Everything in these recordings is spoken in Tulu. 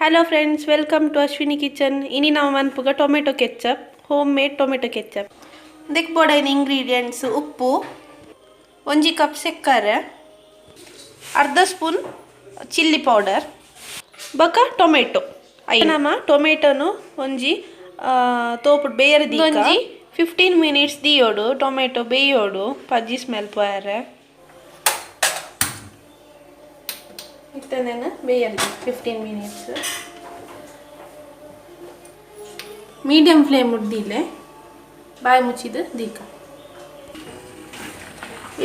Hello friends, welcome to Ashwini kitchen. ಇನಿ ನಾವು ಮನ್ಪುಗ tomato ketchup, home made tomato ketchup. ಇದಕ್ಕೆ ಬೋಡಾಯಿನ ಇಂಗ್ರೀಡಿಯೆಂಟ್ಸ್: ಉಪ್ಪು, 1 ಕಪ್ ಸಕ್ಕರೆ, ಅರ್ಧ ಸ್ಪೂನ್ ಚಿಲ್ಲಿ ಪೌಡರ್, ಬೊಕ ಟೊಮೆಟೊ. ನಮ್ಮ ಟೊಮೆಟೊನು ಒಂಜಿ ತೋಪುಡು ಬೇಯರ ಒಂಜಿ 15 ಮಿನಿಟ್ಸ್ ದಿಯೋಡು. ಟೊಮೆಟೊ ಬೇಯೋಡು, ಪಜ್ಜಿ ಸ್ಮೆಲ್ ಪೋಯರೆ. ಇತ್ತನೇನು ಬೇಯರಿ 15 ಮಿನಿಟ್ಸ್ ಮೀಡಿಯಂ ಫ್ಲೇಮ್ ದೀಲೆ, ಬಾಯಿ ಮುಚ್ಚಿದ್ದು ದೀಕ.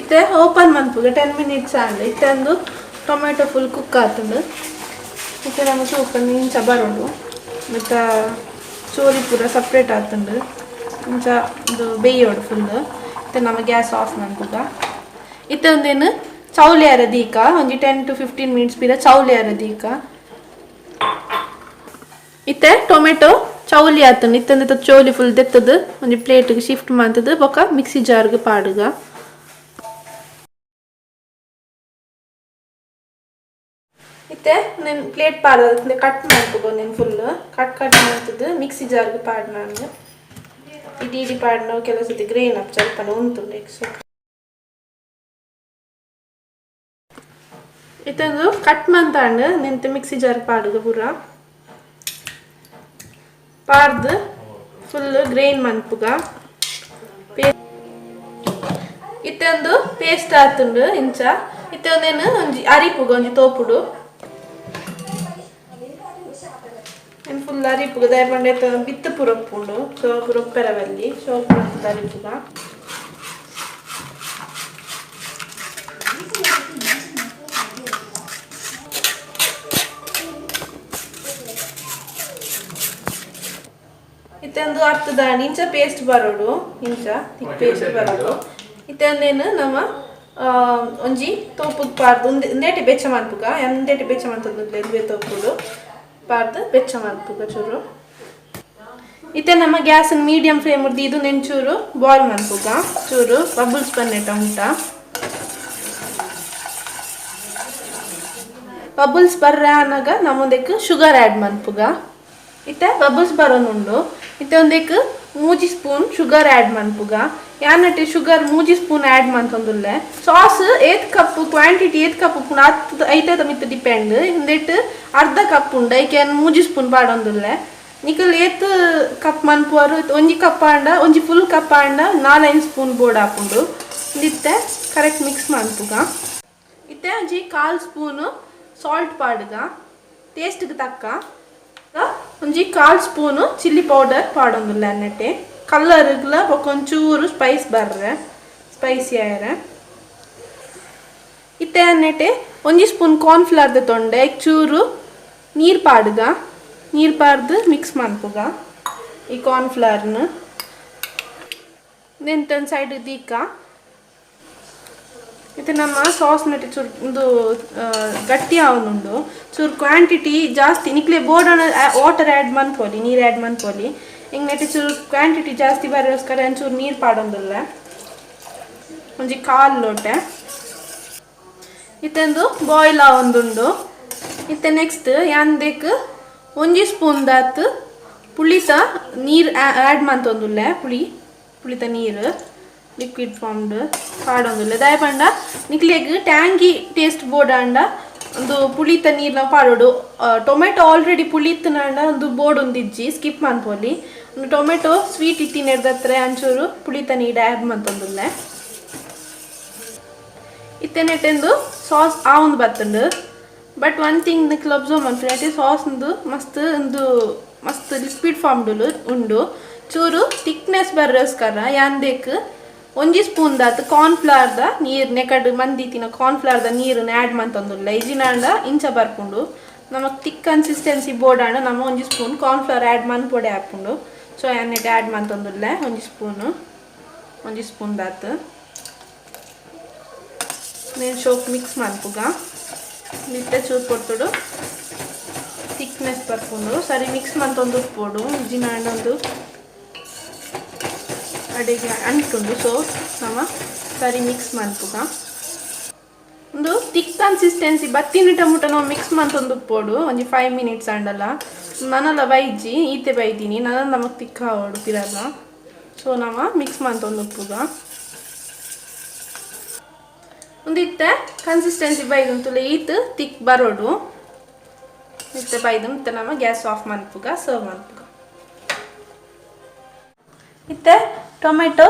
ಇತ್ತೆ ಓಪನ್ ಮನ್ಪುಗ. 10 ಮಿನಿಟ್ಸ್ ಆಂಡ್. ಇತ್ತೆ ಟೊಮೆಟೊ ಫುಲ್ ಕುಕ್ ಆತುಂಡು. ಇತ್ತೆ ನಮ್ಮ ತೂಕ ಇಂಚ ಬರೋಡು ಮತ್ತು ಚೋಲಿ ಪೂರ ಸಪ್ರೇಟ್ ಆತುಂಡು. ಇಂಚ ಇದು ಬೇಯೋಡು ಫುಲ್. ಇತ್ತೆ ನಮ್ಮ ಗ್ಯಾಸ್ ಆಫ್ ಮನ್ಪುಗ. ಇತ್ತೆ ಒಂದೇನು ಚೌಲಿ ಅರ ದೀಕ. ಒಂಜಿ 10 ಟು 15 ಮಿನಿಟ್ಸ್ ಪಿರ ಚೌಲಿ ಅರ ದೀಕ. ಇತ್ತೆ ಟೊಮೆಟೊ ಚೌಲಿ ಆತುಂಡು. ಇತ್ತಂದೆ ಚೋಲಿ ಫುಲ್ ದೆತ್ತದು ಒಂಜಿ ಪ್ಲೇಟ್ಗೆ ಶಿಫ್ಟ್ ಮಂತದು ಬೊಕ ಮಿಕ್ಸಿ ಜಾರ್ಗೆ ಪಾಡುಗ. ಇತ್ತೆ నేను ಪ್ಲೇಟ್ ಪಾಡ ಕಟ್ ಮನ್ಪುಗ. నేను ಫುಲ್ ಕಟ್ ಕಟ್ ಮಂತದು ಮಿಕ್ಸಿ ಜಾರ್ಗೆ ಪಾಡ್. ನಾನು ಇಡೀ ಇಡೀ ಪಾಡ್ನ ಕೆಲವು ಸತಿ ಗ್ರೇನ್ ಅಪ್ ಸ್ವಲ್ಪ ಉಂತುಂಡು ಎಕ್ಸ್ಟ್ರಾ. ಇತ್ತೊಂದು ಕಟ್ ಮಂತಾಂಡ್ ನಿಂತ ಮಿಕ್ಸಿ ಜಾರ್ ಪಾಡುಗ. ಪೂರ ಪಾಡ್ದು ಫುಲ್ ಗ್ರೈನ್ ಮನ್ಪುಗ. ಇತ್ತೊಂದು ಪೇಸ್ಟ್ ಆತುಂಡು ಇಂಚ. ಇತ್ತೆ ಒಂದೇನು ಒಂಜಿ ಅರಿಪುಗ ಒಂಜಿ ತೋಪುಡು. ಏನು ಫುಲ್ ಅರಿಪುಗ. ದಾಯೆ ಪಂಡ ಬಿತ್ತು ಪೂರ ಉಪ್ಪುಂಡು. ಸೊ ಪೂರ ಉಪ್ಪೆರ ಬಲ್ಲಿ. ಸೊ ಪೂರ ಅರಿಪುಗ. ಇತ್ತೆ ಒಂದು ಅರ್ಥದ ಇಂಚ ಪೇಸ್ಟ್ ಬರೋಡು, ಇಂಚ ತಿಕ್ ಪೇಸ್ಟ್ ಬರೋಡು. ಇತ್ತೆ ಒಂದೇನು ನಮ್ಮ ಒಂಜಿ ತೋಪುಗ್ ಪಾಡ್ದು ಉಂದೇಟಿ ಬೆಚ್ಚ ಮನ್ಪುಗ. ಎಂದೇಟಿ ಬೆಚ್ಚ ಮಂತದ್ದು ತೋಪುಡು ಪಾಡ್ದು ಬೆಚ್ಚ ಮನ್ಪುಗ ಚೂರು. ಇತ್ತೆ ನಮ್ಮ ಗ್ಯಾಸ್ ಮೀಡಿಯಂ ಫ್ಲೇಮ್ ಇದು ನೆಂಚೂರು ಬಾಯ್ಲ್ ಮನ್ಪುಗ. ಚೂರು ಬಬಲ್ಸ್ ಬನ್ನೆಟ ಉಂಟ. ಬಬಲ್ಸ್ ಬರ್ರ ಅನ್ನಾಗ ನಮ್ಮದಕ್ಕೆ ಶುಗರ್ ಆ್ಯಡ್ ಮನ್ಪುಗ. ಇತ್ತೆ ಬಬಲ್ಸ್ ಬರೋನುಂಡು. ಇತ್ತೆ ಒಂದೇಕ್ 3 ಸ್ಪೂನ್ ಶುಗರ್ ಆ್ಯಡ್ ಮನ್ಪುಗ. ಯಾನಟ್ಟಿ ಶುಗರ್ 3 ಸ್ಪೂನ್ ಆ್ಯಡ್ ಮಂತೊಂದುಲ್ಲೆ. ಸಾಸ್ ಏತ್ ಕಪ್ ಕ್ವಾಂಟಿಟಿ, ಏತ್ ಕಪ್ ಉಪ್ಪುಂಡು ಅತ್ ಐತೆ ಮಿತ್ತ್ ಡಿಪೆಂಡ್. ಇಂದೆಟ್ ಅರ್ಧ ಕಪ್ ಉಂಡು, ಐಕೆ 3 ಸ್ಪೂನ್ ಪಾಡೊಂದುಲ್ಲೆ. ನಿಕಲ್ ಏತ್ ಕಪ್ ಮನ್ಪುವರು? 1 ಕಪ್ ಆಂಡ, ಒಂಜಿ ಫುಲ್ ಕಪ್ ಆಂಡ 4-5 ಸ್ಪೂನ್ ಬೋಡ್ ಆಪುಂಡು. ಇತ್ತೆ ಕರೆಕ್ಟ್ ಮಿಕ್ಸ್ ಮನ್ಪುಗ. ಇತ್ತೆ ಒಂಜಿ ಕಾಲ್ ಸ್ಪೂನು ಸಾಲ್ಟ್ ಪಾಡುಗ, ಟೇಸ್ಟ್ಗೆ ತಕ್ಕ. ಒಂಜಿ ಕಾಲ್ ಸ್ಪೂನು ಚಿಲ್ಲಿ ಪೌಡರ್ ಪಾಡೊಂದುಲ್ಲ ಅನ್ನಟ್ಟೆ. ಕಲ್ಲರ್ಗ್ಲ ಬೊಕ ಒಂಚೂರು ಸ್ಪೈಸ್ ಬರ್ರೆ, ಸ್ಪೈಸಿ ಆಯರೆ. ಇತ್ತೆ ಅನ್ನಟ್ಟೆ ಒಂಜಿ ಸ್ಪೂನ್ ಕಾರ್ನ್ಫ್ಲವರ್ ತೊಂಡೆ ಚೂರು ನೀರು ಪಾಡುಗ. ನೀರು ಪಾಡ್ದು ಮಿಕ್ಸ್ ಮನ್ಪುಗ ಈ ಕಾರ್ನ್ಫ್ಲವರ್ನ. ನೆಂತ ಸೈಡ್ ದೀಕ. ಇತ್ತೆ ನಮ್ಮ ಸಾಸ್ ನೆಟ್ ಚೂರು ಒಂದು ಗಟ್ಟಿ ಆವೊಂದುಂಡು. ಚೂರು ಕ್ವಾಂಟಿಟಿ ಜಾಸ್ತಿ ನಿಕ್ಲೆ ಬೋಡಣ ವಾಟರ್ ಆ್ಯಡ್ ಮನ್ಪೊಲಿ, ನೀರು ಆ್ಯಡ್ ಮನ್ಪೊಲಿ. ಹಿಂಗೆ ನೆಟ್ ಚೂರು ಕ್ವಾಂಟಿಟಿ ಜಾಸ್ತಿ ಬರೋಸ್ಕರ ಒಂಚೂರು ನೀರು ಪಾಡೊಂದುಲ್ಲ, ಒಂಜಿ ಕಾಲು ಲೋಟೆ. ಇತ್ತೊಂದು ಬಾಯ್ಲ್ ಆವೊಂದುಂಡು. ಇತ್ತೆ ನೆಕ್ಸ್ಟ್ ಯಾನ್ ಒಂಜಿ ಸ್ಪೂನ್ ದಾತ್ ಪುಳಿತ ನೀರು ಆ್ಯಡ್ ಮಂತೊಂದುಲ್ಲೆ. ಪುಳಿತ ನೀರು ಲಿಕ್ವಿಡ್ ಫಾರ್ಮ್ಡ್ ಪಾಡೊಂದುಲ್ಲೆ. ದಾಯೆ ಪಂಡ ನಿಕ್ಲೆಗ್ ಟ್ಯಾಂಗಿ ಟೇಸ್ಟ್ ಬೋಡಾಂಡ ಒಂದು ಪುಳಿತ ನೀರ್ನ ಪಾಡೋಡು. ಟೊಮೆಟೊ ಆಲ್ರೆಡಿ ಪುಳಿತ್ನಾಂಡ ಒಂದು ಬೋರ್ಡ್ ಒಂದಿಜ್ಜಿ, ಸ್ಕಿಪ್ ಮನ್ಪೊಲಿ. ಒಂದು ಟೊಮೆಟೊ ಸ್ವೀಟ್ ಇತ್ತಿನೆಡ್ದತ್ರ ಅಂಚೂರು ಪುಳಿತ ನೀರು ಆ್ಯಡ್ ಮಂತೊಂದುಲ್ಲೆ. ಇತ್ತೆ ನೆಟ್ಟೆಂದು ಸಾಸ್ ಆ ಒಂದು ಬತ್ತುಂಡು. ಬಟ್ ಒನ್ ಥಿಂಗ್ ನಿಕ್ಲ್ ಅಬ್ಸರ್ವ್ ಮನ್ಪುನೆ, ಸಾಸ್ ಒಂದು ಮಸ್ತ್ ಒಂದು ಮಸ್ತ್ ಲಿಕ್ವಿಡ್ ಫಾರ್ಮ್ಡ್ ಉಂಡು. ಚೂರು ಥಿಕ್ನೆಸ್ ಬರ್ರೋಸ್ಕರ ಯಾನ್ದೇಕ್ ಒಂಜಿ ಸ್ಪೂನ್ ದಾತ್ ಕಾರ್ನ್ಫ್ಲವರ್ದ ನೀರು, ನೆಕಡ್ ಮಂದಿತ್ತಿನ ಕಾರ್ನ್ಫ್ಲವರ್ದ ನೀರನ್ನು ಆ್ಯಡ್ ಮಂತೊಂದುಲ್ಲ. ಇಜಿನಾಂಡ ಇಂಚ ಬರ್ಪುಂಡು. ನಮಕ್ ತಿಕ್ ಕನ್ಸಿಸ್ಟೆನ್ಸಿ ಬೋಡಾಂಡ ನಮ್ಮ ಒಂಜಿ ಸ್ಪೂನ್ ಕಾರ್ನ್ಫ್ಲವರ್ ಆ್ಯಡ್ ಮನ್ಪೊಡೆ ಆಪುಂಡು. ಸೊ ಯಾನ್ ಆ್ಯಡ್ ಮಂತೊಂದುಲ್ಲೆ ಒಂಜಿ ಸ್ಪೂನು, ಒಂಜಿ ಸ್ಪೂನ್ ದಾತ್. నేను ಶೋಕ್ ಮಿಕ್ಸ್ ಮನ್ಪುಗ. ಇತ್ತೆ ಚೂರು ಪೊರ್ತುಡು ಥಿಕ್ನೆಸ್ ಬರ್ಪುಂಡು. ಸರಿ ಮಿಕ್ಸ್ ಮಂತೊಂದು ಉಪ್ಪೊಡು. ಇಜಿನಾಂಡ ಒಂದು ಅಡಿಗೆ ಅಂಟುಂಡು. ಸೊ ನಮ್ಮ ಸರಿ ಮಿಕ್ಸ್ ಮನ್ಪುಗ. ಒಂದು ತಿಕ್ ಕನ್ಸಿಸ್ಟೆನ್ಸಿ ಬತ್ತಿನ ಮುಟ್ಟ ನಾವು ಮಿಕ್ಸ್ ಮಂತೊಂದು ಒಂಜಿ 5 ಮಿನಿಟ್ಸ್ ಆಂಡಲ. ನನಲ ಬೈಜಿ, ಈತೆ ಬೈದಿನಿ. ನನ ನಮಕ್ ತಿಕ್ಕ ಆವೊಡು ಪಿರಲ. ಸೊ ನಮ ಮಿಕ್ಸ್ ಮಂತೊಂದು ಉಂದು. ಇತ್ತೆ ಕನ್ಸಿಸ್ಟೆನ್ಸಿ ಬೈದುಂತುಲೆ, ಈತ್ ತಿಕ್ ಬರೋಡು. ಇತ್ತೆ ಬೈದು, ಇತ್ತೆ ನಮ್ಮ ಗ್ಯಾಸ್ ಆಫ್ ಮನ್ಪುಗ, ಸರ್ವ್ ಮನ್ಪುಗ. ಇತ್ತೆ tomato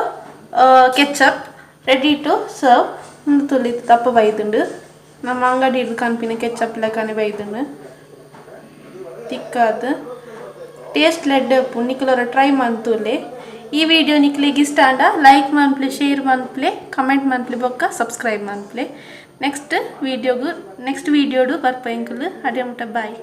ketchup ready to serve. ಉಂದು ತುಲಿ ದಪ್ಪ ಬೈದುಂಡು. ನಮ್ಮ ಅಂಗಡಿ ಕನ್ಪಿನ ಕೆಚಪ್ ಲೆಕ್ಕನೆ ಬೈದುಂಡು, ತಿಕ್ಕಾದ್. ಟೇಸ್ಟ್ ಎಡ್ಡೆ ಉಪ್ಪು. ನಿಕುಲೊರ ಟ್ರೈ ಮಂತುಲೆ. ಈ ವಿಡಿಯೋ ನಿಕ್ಲೆಗ್ ಇಷ್ಟ ಆಂಡ ಲೈಕ್ ಮನ್ಪ್ಲೆ, ಶೇರ್ ಮನ್ಪ್ಲೆ, ಕಮೆಂಟ್ ಮನ್ಪ್ಲೆ, ಬೊಕ್ಕ ಸಬ್ಸ್ಕ್ರೈಬ್ ಮನ್ಪ್ಲೆ. ನೆಕ್ಸ್ಟ್ ವಿಡಿಯೋಗು, ನೆಕ್ಸ್ಟ್ ವಿಡಿಯೋಡು ಬರ್ಪ ಎಂಕುಲು. ಅಡೆ ಮುಟ್ಟ ಬಾಯ್.